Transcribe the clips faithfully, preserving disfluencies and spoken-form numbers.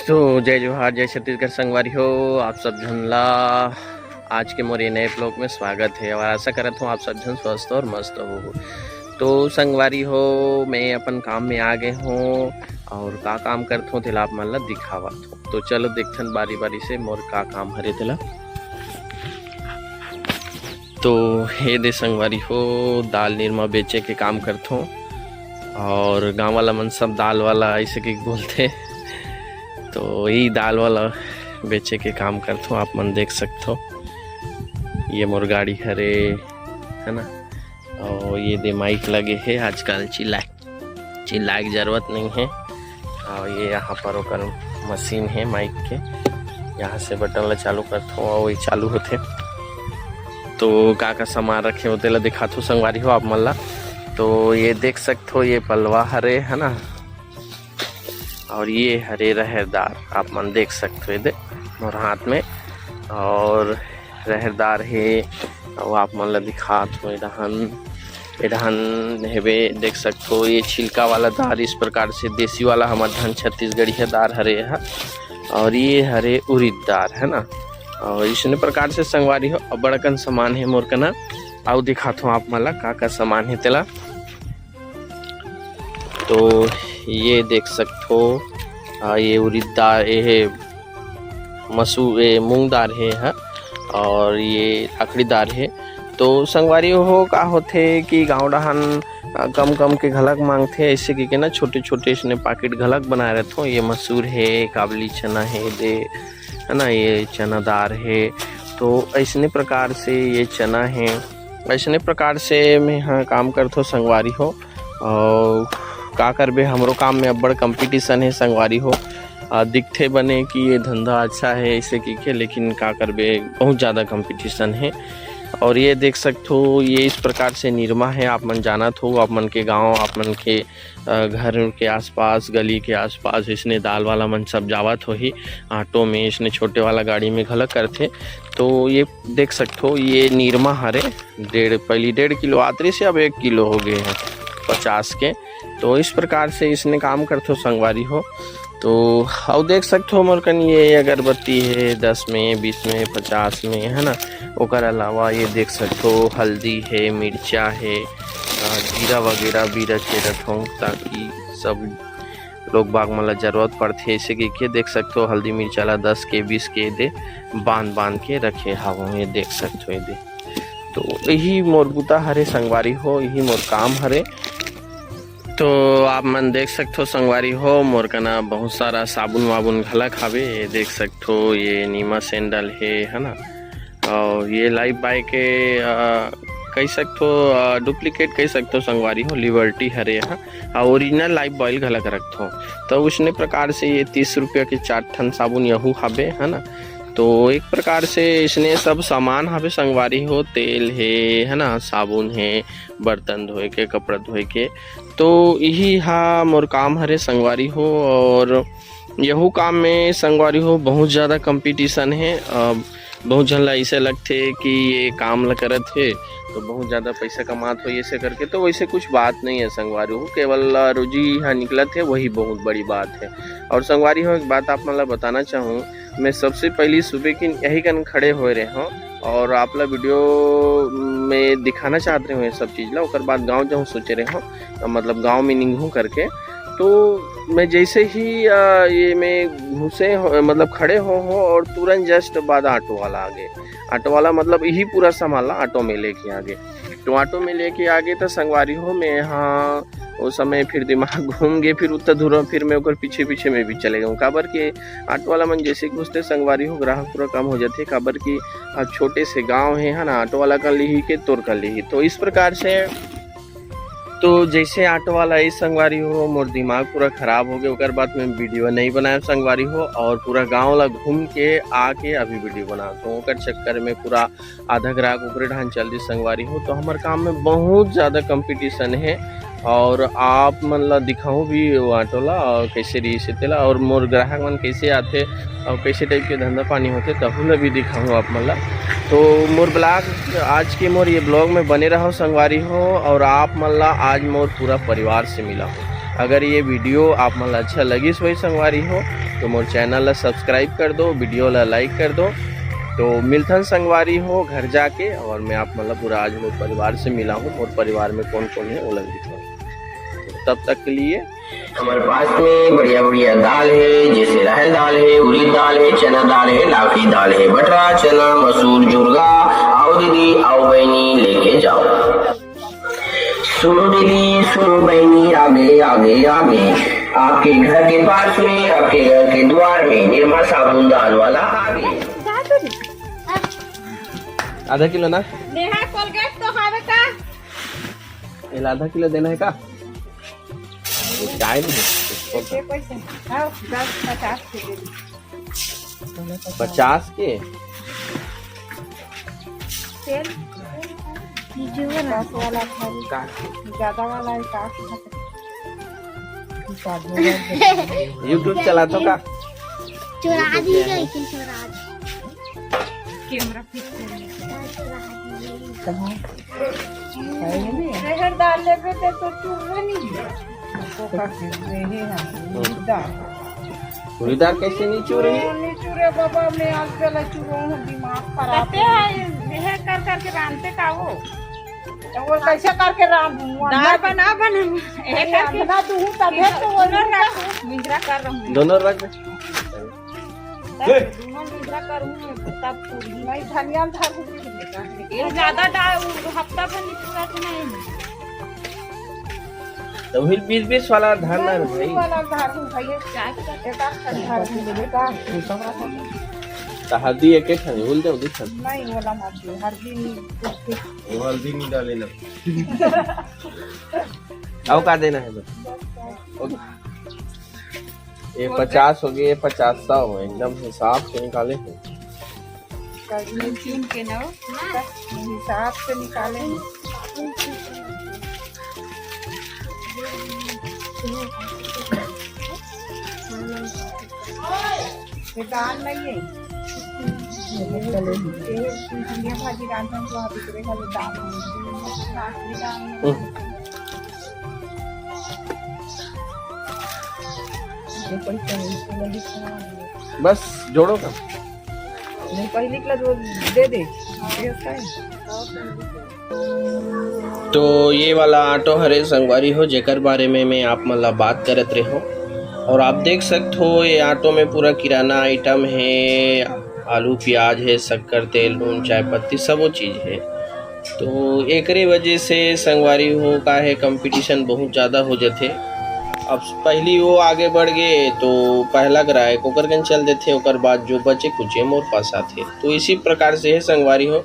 तो जय जोहार, जय छत्तीसगढ़ संगवारी हो, आप सब झन ला आज के मोर ये नए ब्लॉग में स्वागत है और आशा करत हूँ आप सब झन स्वस्थ और मस्त हो। तो संगवारी हो, मैं अपन काम में आ गए हूँ और का काम करत हूँ तेला आप मन ला दिखावत हूँ। तो चलो देखथन बारी बारी से मोर का काम हरे तेला। तो हे दे संगवारी हो, दाल निरमा बेचे के काम करथों और गांव वाला मन सब दाल वाला ऐसे के बोलथे। तो यही दाल वाला बेचे के काम करथों, आप मन देख सकथो। ये मोर गाड़ी हरे, है ना। और ये दे माइक लगे हे, आजकल चिल्ला चिल्लाए के जरूरत नहीं है। और ये यहाँ पर ओकर मशीन है माइक के, यहाँ से बटन ला चालू करथो और वही चालू होथे। तो का का सामान रखे होते ला दिखाथो संगवारी हो आप मन ला। तो ये देख सकथो, ये पलवा हरे, है ना, और ये हरे रहर दार, आप मन देख सकथो ये दे मोर हाथ में। और रहर दार हे, अउ आप मन ला दिखात हो, ए डहन, ए डहन हेबे, देख सकथो, ये छिलका वाला दार, इस प्रकार से देसी वाला हमर धन छत्तीसगढ़िया दार हरे ह, और ये हरे उरिद दार, है ना। और इसने प्रकार से संगवारी हो, अब्बड़ अकन सामान हे मोर कना। अउ दिखात हो आप मन ला का का सामान हे तेला। तो ये देख सकथो, आ, ये उरिद दार, ये हे मसू-, ये मूंग दार हे ह, और ये लाखड़ी दार हे। तो संगवारी हो, का होथे कि गांव डहन, आ, कम कम के घलक मांगथे, ऐसे के, के ना छोटे छोटे इसने पाकिट घलक बनाए रहथो। ये मसूर हे, काबली चना हे दे, है ना, ये चना दार हे। तो ऐसने प्रकार से ये चना हे, ऐसने प्रकार से मैं हा काम करथो संगवारी हो। और का करबे, हमरो काम में अब्बड़ कंपटीशन हे संगवारी हो। आ, दिखथे बने कि ये धंधा अच्छा हे ऐसे कहिके, लेकिन का करबे, बहुत ज़्यादा कंपटीशन हे। और ये देख सकथो, ये इस प्रकार से निरमा हे, आप मन जानत हो, आप मन के गांव, आप मन के, अ, घर के आसपास, गली के आसपास इसने दाल वाला मन सब जावत होही ऑटो में, इसने छोटे वाला गाड़ी में घलक करथे। तो ये देख सकथो, ये निरमा हरे, डेढ़, पहली डेढ़ किलो आत रहिस हे, अब एक किलो हो गए हे पचास के। तो इस प्रकार से इसने काम करथो संगवारी हो। तो अउ देख सकथो मोर कन ये अगरबत्ती हे, दस में, बीस में, पचास में, है ना। ओकर अलावा ये देख सकथो हल्दी हे, मिर्चा हे, अ, जीरा वगैरह भी रखे रथों, ताकि सब लोग बाग मन ला जरूरत पड़थे। ऐसे कहिके देख सकथो हल्दी मिर्चा ला दस के, बीस के दे बांध बांध के रखे हवों। ये देख सकथो ये दे। तो यही मोर बुता हरे संगवारी हो, यही मोर काम हरे। तो आप मन देख सकथो संगवारी हो, मोर कना बहुत सारा साबुन वाबुन घलक हावे। ये देख सकथो, ये नीमा सैंडल हे, है ना, और ये लाइफ बॉय के, अ, कह सकथो, अ, डुप्लीकेट कह सकथो संगवारी हो, लिबर्टी हरे ह, और ओरिजिनल लाइफ बॉय घलक रखथो। तो उसने प्रकार से ये तीस रुपया के चार ठन साबुन यहू हावे, है ना। तो एक प्रकार से इसने सब सामान हावे संगवारी हो, तेल हे, है ना, साबुन हे, बर्तन धोए के, कपड़ा धोए के। तो यही हा मोर काम हरे संगवारी हो। और यहू काम में संगवारी हो बहुत ज़्यादा कंपटीशन हे। अ, बहुत झन ला ऐसे लगथे कि ये काम ला करत हे तो बहुत ज़्यादा पैसा कमात हो ऐसे करके, तो वैसे कुछ बात नहीं है संगवारी हो। केवल रोजी हा निकलत हे, वही बहुत बड़ी बात है। और संगवारी हो, एक बात आप मन ला बताना चाहूँ, मैं सबसे पहली सुबह की यही कन खड़े होए रहे हूँ और आप ला वीडियो में दिखाना चाहत रहे हूँ ये सब चीज़ ला। ओकर बाद गाँव जाऊँ सोचे रहे हूँ, मतलब गाँव में निंगहूँ करके। तो मैं जैसे ही, अ, ये में घुसे हो, मतलब खड़े हो, हो और तुरंत जस्ट बाद ऑटो वाला आ गए। ऑटो वाला मतलब यही पूरा सामान ला ऑटो में लेके आ गए। तो ऑटो में लेके आ गए तो संगवारी हो, मैं यहाँ उस समय फिर दिमाग घूम गए, फिर उतना दूर फिर मैं ओकर पीछे पीछे में भी चले गए। काबर के ऑटो वाला मन जैसे घुसते संगवारी हो, ग्राहक पूरा कम हो जाते, काबर कि, अ, छोटे से गाँव है, है ना, ऑटो वाला कर ली के तोर कर ली। तो इस प्रकार से, तो जैसे ऑटो वाला आई संगवारी हो, मोर दिमाग पूरा खराब हो गया। ओकर बाद मैं वीडियो नहीं बनाया संगवारी हो, और पूरा गांव ला घूम के आके अभी वीडियो बनाता हूँ। ओकर चक्कर में पूरा आधा ग्राहक ओकरे ढान चल दी संगवारी हो। तो हमारे काम में बहुत ज़्यादा कंपटीशन है और आप मन ला दिखाऊँ भी वो ऑटो ला और कैसे रही से तेला और मोर ग्राहक मन कैसे आते और कैसे टाइप के धंधा पानी होते, तहू ला भी दिखाऊँ आप मन ला। तो मोर ब्लॉग, आज के मोर ये ब्लॉग में बने रहो संगवारी हो, और आप मन ला आज मोर पूरा परिवार से मिला हो। अगर ये वीडियो आप मन ला अच्छा लगिस होई संगवारी हो, तो मोर चैनल ला सब्सक्राइब कर दो, वीडियो ला लाइक कर दो। तो मिलथन संगवारी हो घर जाके, और मैं आप मतलब पूरा आज मोर परिवार से मिला हूँ, मोर परिवार में कौन कौन है वो लग दिखाऊँ। तो तब तक के लिए हमारे पास में बढ़िया बढ़िया दाल है, जैसे राहर दाल है, उड़द दाल है, चना दाल है, लाखी दाल है, बटरा चना, मसूर, जुरगा। आओ दीदी, आओ बहनी, लेके जाओ। सुनो दीदी, सुनो बहनी, आगे आगे आगे, आपके घर के पास में, आपके घर के द्वार में निरमा साबुन दाल वाला आगे। आधा किलो ना? नेहा, कोलगेट तो हवे का? एला आधा किलो देना है का? वो चाय नहीं है, इसको ये पैसे? हाँ, दस, पचास के दे दो। पचास के? तेल? ये जो है ना, दस वाला था, का? ज्यादा वाला है, का? YouTube चलाथो का? चुरा दी गई कि चुरा दी। कैमरा फिट कर ले। चुरा दी। कहाँ? है ये नहीं है? जहर डाल लेबे ते तो चुरा नहीं। हमको का यही है, उड़ीदार। उड़ीदार कैसे नहीं चुरे? नहीं चुरे बाबा, मैं आज पहले चुरा हूँ, दिमाग खराब कहते हैं, यह कर करके रांधते का वो? तो वो कैसे करके रांधूं? वो दाल अंदर बना, बना, ये अरे करके अंदर दूँ, तब है तो वो दोनों रख, मिश्रा कर रहा हूँ। दोनों रख। तब दोनों मिश्रा करूँ, तब पूरी। नहीं, धनिया धर दूँ। ये ज्यादा डाल, हफ्ता भर नहीं पूरा तो नहीं। तो फिर बीस बीस वाला धान ना रे भाई। वाला धान है भाई, ये क्या करते? एक आध ठन धान है, बेटा। तो हल्दी एक एक ठन, भूल जाओ, दू ठन। नहीं, वाला मत दे, हल्दी नहीं, कुछ भी। वो हल्दी नहीं डाले ना। आओ, का देना है बस? ओके। ये पचास हो गए, ये पचास, सौ हो, एकदम हिसाब से निकाले हैं। चुन के ना, हिसाब से निकाले हैं। ये दाल नहीं है। ये धनिया भाजी रांधन तो आप इतने वाले दाल नहीं है। दाल नहीं है। हम्म। ये कोई चीज़ नहीं दिख रहा है। बस जोड़ो का। नहीं, पहली क्लास वो दे दे। ये उसका है। तो ये वाला ऑटो हरे संगवारी हो, जेकर बारे में मैं आप मन ला बात करत रहे हो। और आप देख सकते हो, ये ऑटो में पूरा किराना आइटम है, आलू, प्याज है, शक्कर, तेल, नून, चाय पत्ती, सबो चीज है। तो एकरे वजह से संगवारी हो, का है, कंपटीशन बहुत ज्यादा हो जाथे। अब पहली वो आगे बढ़ गए तो पहला ग्राहक ओकर कन चल देथे, ओकर बाद जो बचे कुचे मोर पास आथे। तो इसी प्रकार से है संगवारी हो।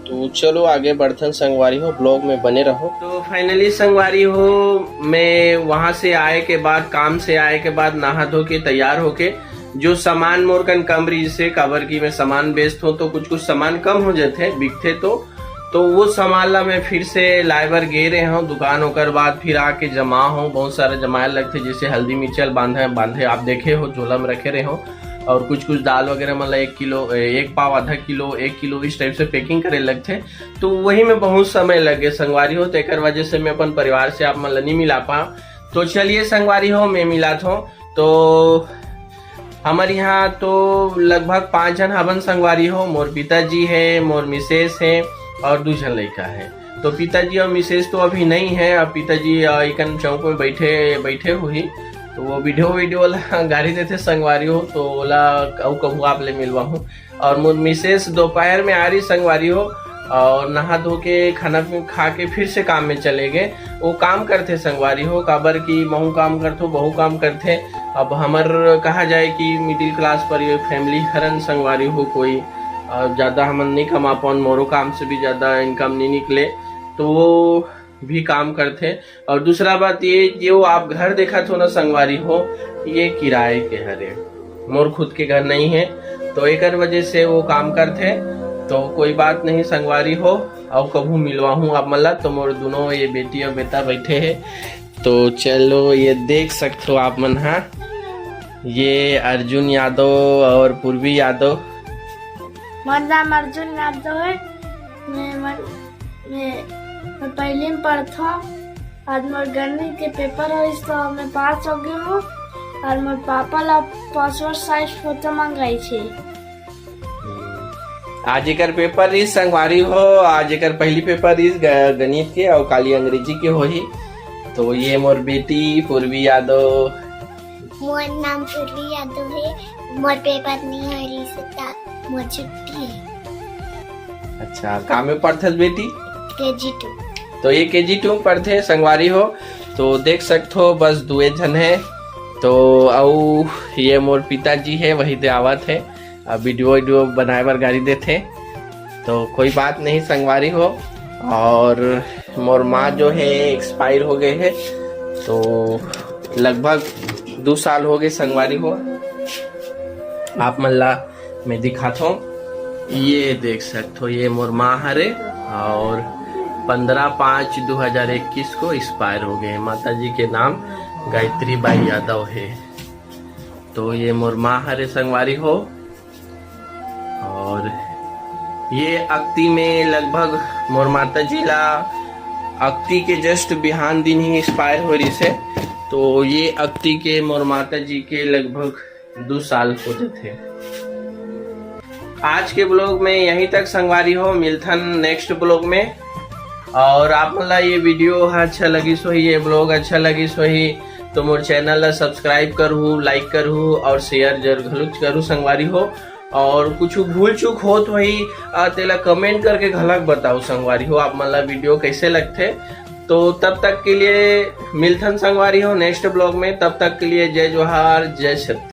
तो चलो आगे बढ़थन संगवारी हो, ब्लॉग में बने रहो। तो फाइनली संगवारी हो, मैं वहां से आए के बाद, काम से आए के बाद नहा धो के तैयार होके, जो सामान मोर कन कम रहिस हे, काबर कि मैं सामान बेचथों तो कुछ कुछ सामान कम हो जाथे, बिकथे तो, तो वो सामान ला मैं फिर से लाए बर गे रहे हूँ दुकान। ओकर बाद फिर आके जमा हूँ, बहुत सारा जमाए लगथे, जैसे हल्दी मिर्चा ल बांधे बांधे आप देखे हो, झोला में रखे रहे हूँ। और कुछ कुछ दाल वगैरह मतलब एक किलो, एक पाव, आधा किलो, एक किलो इस टाइप से पैकिंग करे लगथे। तो वही में बहुत समय लग गए संगवारी हो, तो एकर वजह से मैं अपन परिवार से आप मन ला नहीं मिला पा। तो चलिए संगवारी हो, मैं मिलात हूँ। तो हमर यहाँ तो लगभग पाँच झन हवन संगवारी हो, मोर पिताजी है, मोर मिसेस है और दू झन लइका है। तो पिताजी और मिसेस तो अभी नहीं है, अब पिताजी, अ, इकन चौक में बैठे, बैठे हुई, तो वो वीडियो, वीडियो वाला गाड़ी देथे संगवारी हो, तो ओला अउ कहूँ आप ले मिलवा हूँ। और मोर मिसेस दोपहर में आ रही संगवारी हो, और नहा धो के खाना पीना खा के फिर से काम में चले गए। वो काम करथे संगवारी हो, काबर कि महू काम करथो, बहू काम करथे। अब हमर कहा जाए कि मिडिल क्लास पर ये फैमिली हरन संगवारी हो कोई, और ज़्यादा हमन नहीं कमा पावन, मोरो काम से भी ज़्यादा इनकम नहीं निकले, तो वो भी काम करथे। और दूसरा बात ये, जो आप घर देखत हो ना संगवारी हो, ये किराए के हरे, मोर खुद के घर नहीं है, तो एकर वजह से वो काम करथे। तो कोई बात नहीं संगवारी हो, अउ कभू मिलवाहूँ आप मन ला। तो मोर दोनों ये बेटी और बेटा बैठे हैं, तो चलो ये देख सकते हो आप मन हा, ये अर्जुन यादव और पूर्वी यादव। मोर नाम अर्जुन यादव है। मैं मन, मैं, मैं पहली में पढ़थों। आज मोर गणित के पेपर होइस तो मैं पास हो गई हूँ। और मोर पापा ला पासपोर्ट साइज फोटो मंगाई छे। आज एकर पेपर रहिस संगवारी हो, आज एकर पहली पेपर रहिस ग-, गणित के, और काली अंग्रेजी के होही। तो ये मोर बेटी पूर्वी यादव। मोर नाम पूर्वी यादव है। मोर पेपर नहीं हो रही से, मोर छुट्टी है। अच्छा, का में पढ़थस बेटी? KG two. तो ये केजी टू में पढ़थे संगवारी हो। तो देख सकथो बस दुए झन है। तो अउ ये मोर पिताजी है, वही दे आवत है, अब वीडियो वीडियो बनाए बर गारी देथे। तो कोई बात नहीं संगवारी हो। और मोर माँ जो है एक्सपायर हो गए है, तो लगभग दो साल हो गए संगवारी हो। आप मन ला मैं दिखात हूँ, ये देख सकत हो, ये मोर माँ हरे और पंद्रह पाँच दो हज़ार इक्कीस को एक्सपायर हो गए। माता जी के नाम गायत्री बाई यादव है। तो ये मोर माँ हरे संगवारी हो। और ये अक्ति में लगभग मोर माता जी ला अक्ति के जस्ट बिहान दिन ही एक्सपायर हो रही से। तो ये अक्ति के मोर माता जी के लगभग दो साल हो जाते हैं। आज के ब्लॉग में यहीं तक संगवारी हो, मिलथन नेक्स्ट ब्लॉग में। और आप मन ला ये वीडियो ह अच्छा लगिस होही, ये ब्लॉग अच्छा लगिस होही, तो मोर चैनल ला सब्सक्राइब करहू, लाइक करहू और शेयर जरूर घलो करहू संगवारी हो। और कुछ भूल चूक होत होही, आ, तेला कमेंट करके घलक बताओ संगवारी हो, आप मन ला वीडियो कैसे लगथे। तो तब तक के लिए मिलथन संगवारी हो नेक्स्ट ब्लॉग में। तब तक के लिए जय जोहार, जय छत्तीसगढ़।